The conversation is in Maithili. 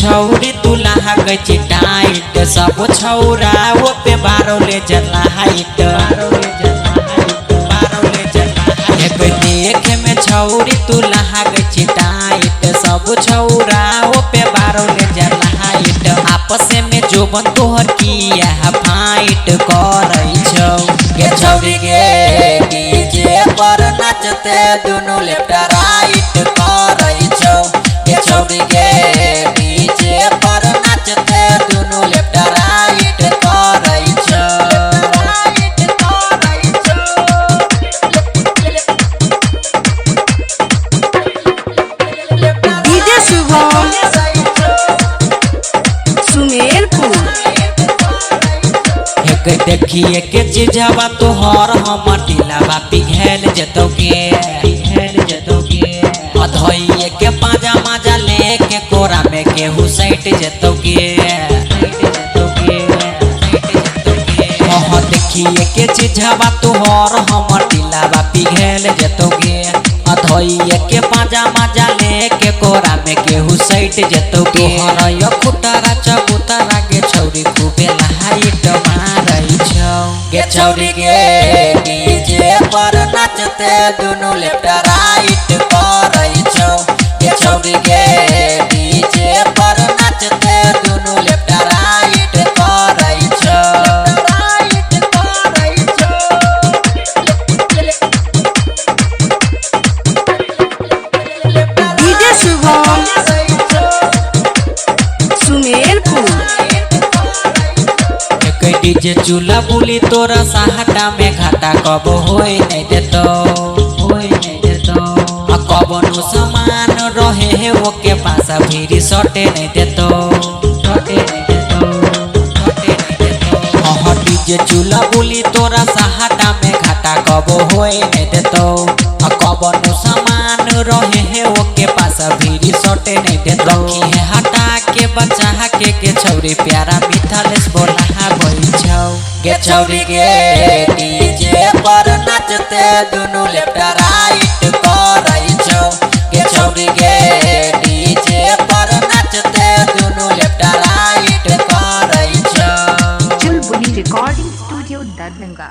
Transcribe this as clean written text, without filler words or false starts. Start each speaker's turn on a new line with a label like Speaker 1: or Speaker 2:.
Speaker 1: छौरी तू लागै छी टाइट सब छौरा ओ पे बारो ले जला हाइट हे देखे में छौरी तू लागै छी टाइट सब छौरा ओ पे बारो ले जला हाइट आपस में जोबन तोहर किया फाइट करै छौ गे छौरी गे डीजे पर नाचते दुनू लेफ्ट राइट करै छौ गे छौरी गे डीजे पर नाचते दुनू लेफ्ट राइट करै छौ राइट करै छौ।
Speaker 2: डीजे शुभम सुमेरपुर।
Speaker 1: एक देखिए के चीजवा तोहर हमर दिलवा पिघल जतौ गे पिघल जतौ गे अधइए के पाजा माजा लेके कोरा में केहू सैट जतौ गे हाँ देखिए के चीजवा तोहर हमर दिलवा पिघल जतौ गे अधइए के पाजा माजा लेके कोरा में केहू सैट जतौ गे तोहर यो खुटारा चबूतरा गे छौरी खूबे लाइट मारै छौ गे छौरी गे डीजे पर नाचते दुनू लेफ्ट राइट करै छौ गे छौरी गे डीजे पर नाचते दुनू लेफ्ट राइट करै छौ राइट करै छौ।
Speaker 2: डीजे शुभम सुमेरपुर।
Speaker 1: एक डीजे चूल्हा बुली तोरा साहटा में घाटा कब होय नहीं देतो होय नहीं देतो आ कबनो सामान रहे है ओके पास भीरी सटे नहीं देतो सटे नहीं देतो सटे नहीं देतो। हाँ डीजे चूल्हा बुली तोरा साहटा में घाटा कब होय नहीं देतो आ कबनो सामान रहे है ओके पास भीरी सटे नहीं देतो रखी है हटा के बचा के छौरी प्यारा मिथलेश बोला छौ गे छौरी गे डीजे पर नाचते दुनू लेफ्ट राइट करै छौ गे छौरी गे डीजे पर नाचते दुनू लेफ्ट राइट करै छौ।
Speaker 3: Chulbuli recording studio Darbhanga.